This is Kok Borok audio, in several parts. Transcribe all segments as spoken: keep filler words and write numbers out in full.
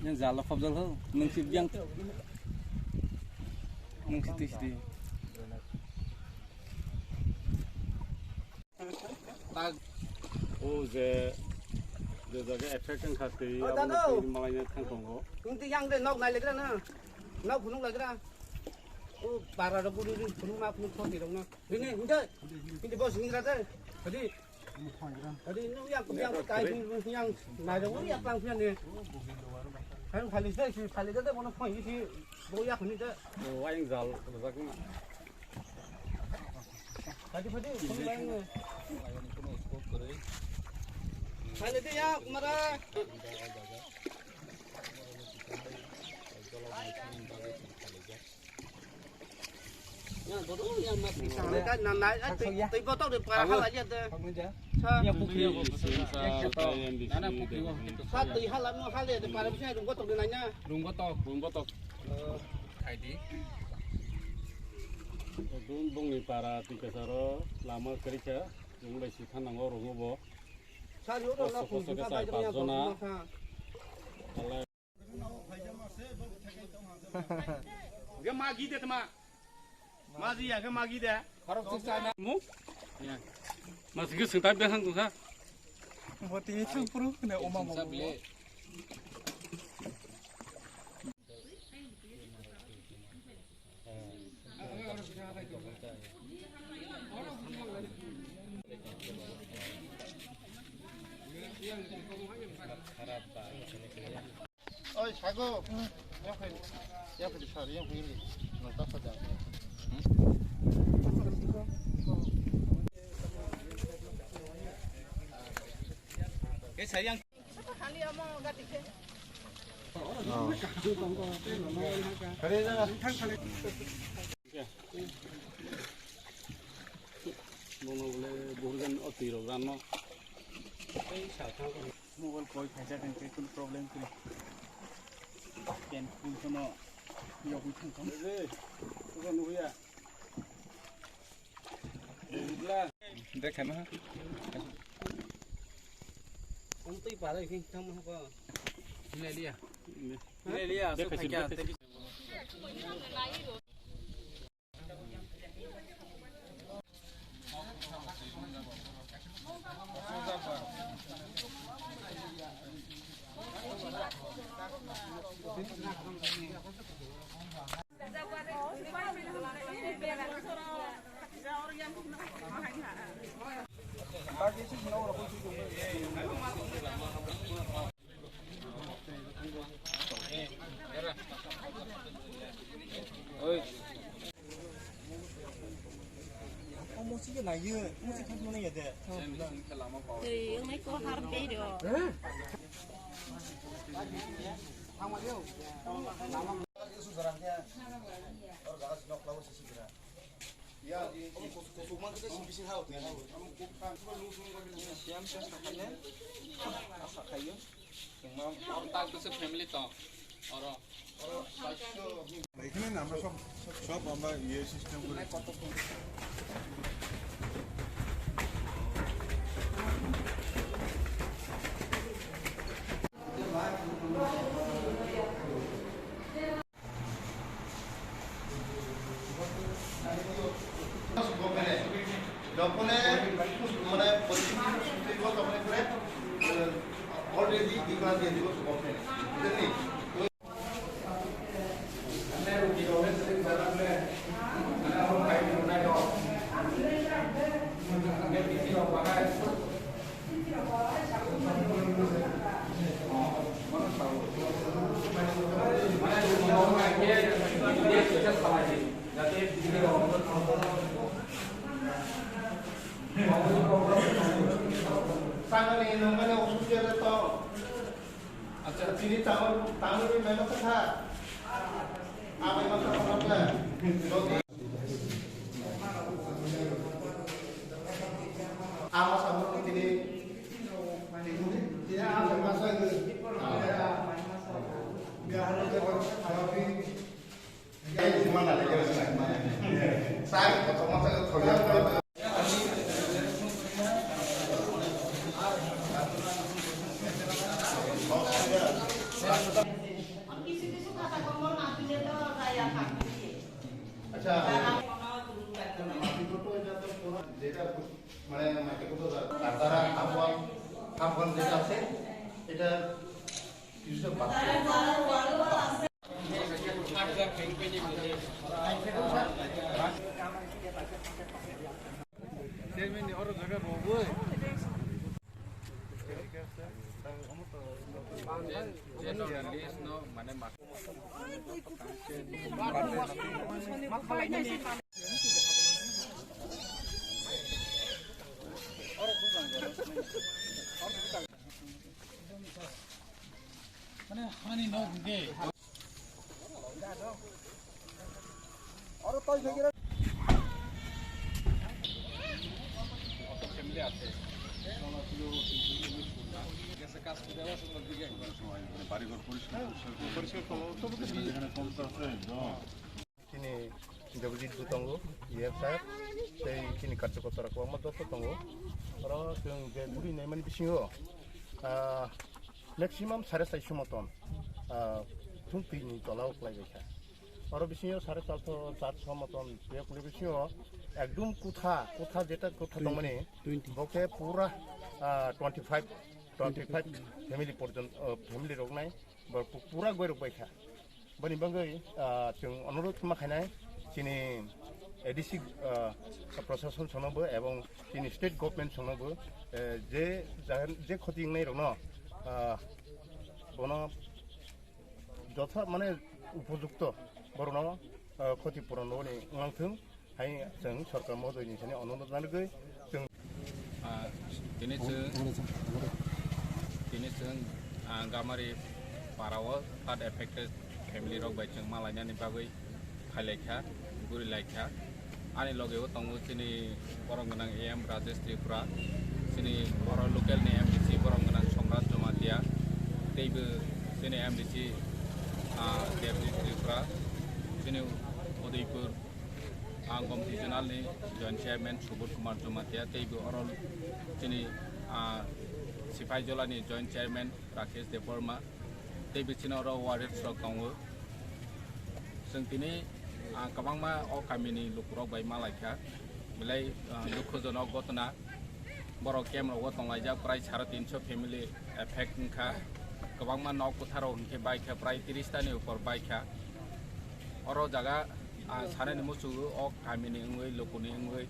Jalo khobjal ho, nung si biang. Nung si twi si di. O je, je jaga effect wngkha twi, O, abo Dado. Twi malaina thang tongo. Nung ti yang de nok nai legra na. Nok phunuk legra. O bara ro buri ri phunuk ma phunuk thon ti rong na. Bini, hindi. Hindi boss hingra de. Tadi. Tadi nung yang, yang kai, yang nai rong yang plang phian ni. Kan khali se, khali de, bono phone si, bo ya khuni de. O, wayang jal, rajak na. Phadi, phadi, phone line ni. Phale de ya, kumara. Ya, bodo ya, mas. Sana kan, na, na, ah, tei, tei botok de, para hala ya de. Sa. Ya, pukri. Sa, tei hala mo, hala de, para bisa rung botok de nanya. Rung botok, rung botok. Khai di. Ekdom bongni para twi kasaro lama kwrwi kha, chwng bai si thanango rwngwi bo. Sari oro kosto, nok kosto khe chai bai pas jona. Palai. Ge magi de tma. Maji ya ge magi de. Khorok chuk chana. Mu? Ya. Mas ge sengta be hang tungsa. Bo tini thang puru ne oma mo. Oi, sago. Yang phai, yang phai sar, yang phai ni. Nang tak saja. Ke sayang. Bono bole burgan o twi rok rano. Mobile koi khaijak hwnkhe kunu problem kwrwi. Ken phone phano yogwi thangkha. Re, bukan nuya. Dekha na. Ang twi para ikhing thang ma ko. Nilai liya. Nilai liya. Dekha sih, dekha sih. এখানে না, আমরা সব, সব আমরা ইয়ে সিস্টেম করে। যখনে মানে পরিস্থিতি সুস্থ হইব, তখন করে, আহ, already declare দিয়ে দিব গভর্নমেন্ট, বুঝলেন? Sanani nongmani osudu jere to. Acha, chini tangol, tangol ni mema kha. Amai ma kha. Ama sabun tini. মানে মাটি কত দাদা? তারা হাফ ওয়াল, হাফ ওয়াল যেটা আছে, এটা কিছুটা বাদ। চেয়ারম্যান, ওর জায়গা রবই। Chini Debojit bo tongo, E M sir, tei chini karjokota rok kwbangma joto tongo. Oro chwng je guri naimani bisingo, ah, maximum sare saiso moton, ah, thung twi ni tola o kwlai bai kha. Oro bisingo sare charso, charso moton biyok ni bisingo ekdum kutha, kutha jeta kutha tongmani, twenty. Bo khe pura, ah, twenty five, twenty five family porjonto, ah, family rok nai, bo pu-, pura goi rok bai kha. Boni bagwi, ah, chwng onurodh ma khainai chini A D C, ah, proshasonsongno bo ebong chini state governmentsongno bo, eh, je jagan, je khoti wngnai rokno, ah, bono jotha mane upojukto borokno, ah, khoti puron rwni wngthung. Hai chwng sorkar mohodoini thani onurodh janagwi chwng Ah, tini chwng, tini chwng, ah, Gamari para o flood affected family rok bai chwng malainani bagwi phailaikha, gurilaikha. Ani loge o tongo chini borom gwnang A M Rajesh Tripura, chini oro local ni M D C borom gwnang Somrat Jamatia, teibo chini M D C, ah, Devjit Tripura, chini Udaipur, ah, Gomti Zonal ni Joint Chairman Subodh Kumar Jamatia, teibo oro chini, ah, Sipaijala ni Joint Chairman Rakesh Debbarma, teibo chini oro warriors rok tongo. Chwng tini, ah, kwbangma o kami ni lukurok bai malaikha, belai, ah, dukhojonok ghotona. Borok camp rogo tonglaijak prai sare tinso family affect wngkha. Kwbangma nok kwtharo hinkhe baikha prai tris ta ni upor baikha. Oro jaga, ah, sanani muchungo o kamini wngwi, lukuni wngwi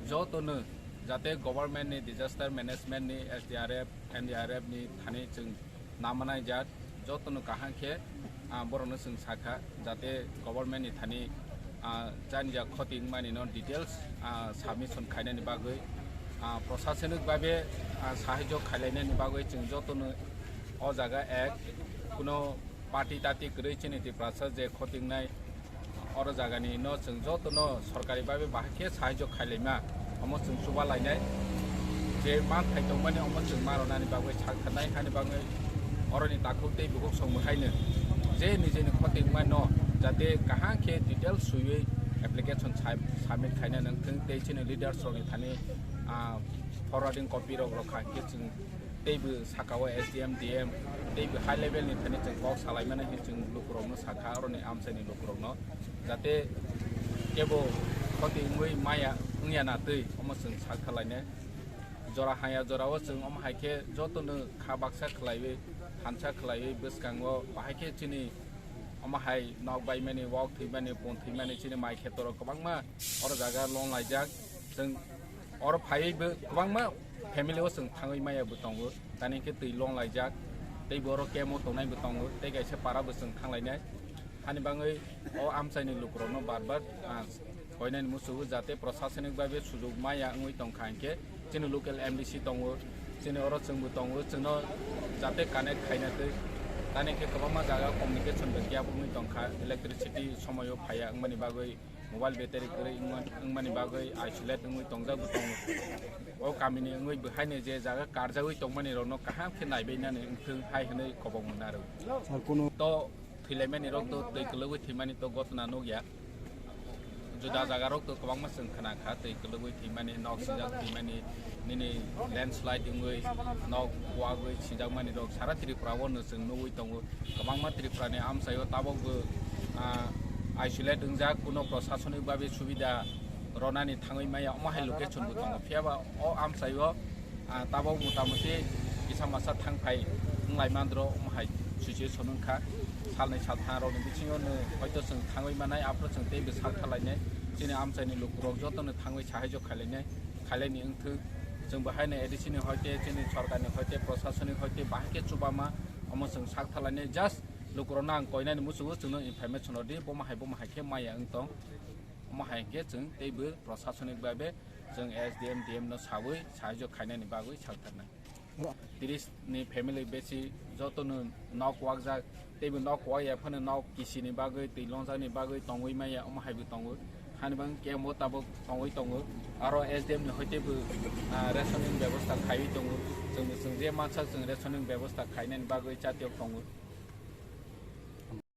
jotono jate government ni disaster management ni S D R F, N D R F ni thani chwng namanai jak, jotono kaham khe, ah, borokno chwng sakha, jate government ni thani, ah, chani jak khoti wngmani no details, ah, submission khainani bagwi, ah, prosasonik babe, ah, sahajyo khailainani bagwi chwng jotono o jaga ek kuno party tati kwrwi chini Tiprasa je khoti wngnai oro jagani no chwng joto no sorkari babe bahai khe sahajyo khailaima, omo chwng chuba lainai. Je manthai tongmani omo chwng ma rwnani bagwi sak tharnai, hani bagwi oroni takhuk tei bukhuk song bwkhaino je nijeni khoti wngmano jate kaham khe details swiwi application sub-, submit khaina nangthwng tei chini leaders rokni thani, ah, forwarding copy rok rwkha hinkhe chwng teibo saka o S D M, D M, teibo high level ni thani chwng kok salaimani hinwi chwng lukurokno sakha, oroni amchaini lukurokno, jate kebo khoti wngwi maya wngya na twi, omo chwng sak kha lainai. Jora haya jora o chwng omo hai khe jotono kha baksa khlaiwi, thansa khlaiwi, bwskango bahai khe chini omo hai nok baimani, wak thwimani, pon thwimani, chini mai khetorok kwbangma oro jaga loan laijak. Chwng oro phaiwi bo kwbangma family o chwng thangwi maya bo tongo, tani khe twi loan laijak, tei bo oro camp o tongnai bo tongo, tei kaisa para bo chwng thanglainai. Hani bagwi o amchaini lukurokno bar bar, ah, koinani muchungo jate prosasonik babe sujok maya wngwi tongkha hinkhe chini local M D C tongo, chini oro chwngbo tongo, chwngno jate connect khaina twi tani khe kwbangma jaga communication bai khe wngwi tongkha, electricity somoio phaiya wngmani bagwi. Mobile battery kwrwi wngma-, wngmani bagwi isolate wngwi tongjak bo tongo. O kamini wngwi bwhaino je jaga karjagwi tongmani rokno kaham khe naibainani wngthwng hai hwnwi kobokma narwk. Sir, kuno to thwilaimani rok to twi kwlwgwi thwimani to gotna nukya. Juda jaga rok to kwbangma chwng khna kha, twi kwlwgwi thwimani, nok sinjak thwimani, nini landslide wngwi nok wagwi sinjakmani rok sara Tripura o no chwng nugwi tongo. Kwbangma Tripura ni amchaio tabok bo, ah, isolate wngjak, kuno prosasonik babe subida ronani thangwi maya, omo hai location bo tongo. Phiya ba o amchai o, ah, tabok mota moti kisa masa thang phai wnglai mandro, omo hai situation wngkha. Salnwi saltham rokni bisingo no hoito chwng thangwi manai, aphuru chwng teibo salthalainai. Chini amchaini lukurok jotono thangwi sahaijo khailainai, khailaini wngthwk. Chwng bo haino A D C ni hoite, chini sorkarni hoite, prosasonik hoite bahai khe chubama, omo chwng salthalainai. Just lukurokno ang koinani muchungo chwngno information rwdi, bomo hai bomo hai khe maya wng tong. Omo hai khe chwng teibo prosasonik babe chwng S D M, D M no sawi sahaijo khainani bagwi salthaknai. Tiris ni family besi jotono nok wakjak, teibo nok wak ya phano nok kisini bagwi, twi longjakni bagwi tongwi maya, omo hai bo tongo. Hani bang camp o tabok tongwi tongo. Aro S D M ni hoite bo, ah, rationing bebosta khaiwi tongo. Chwng, chwng je mansa chwng rationing bebosta khainani bagwi chatiyok tongo.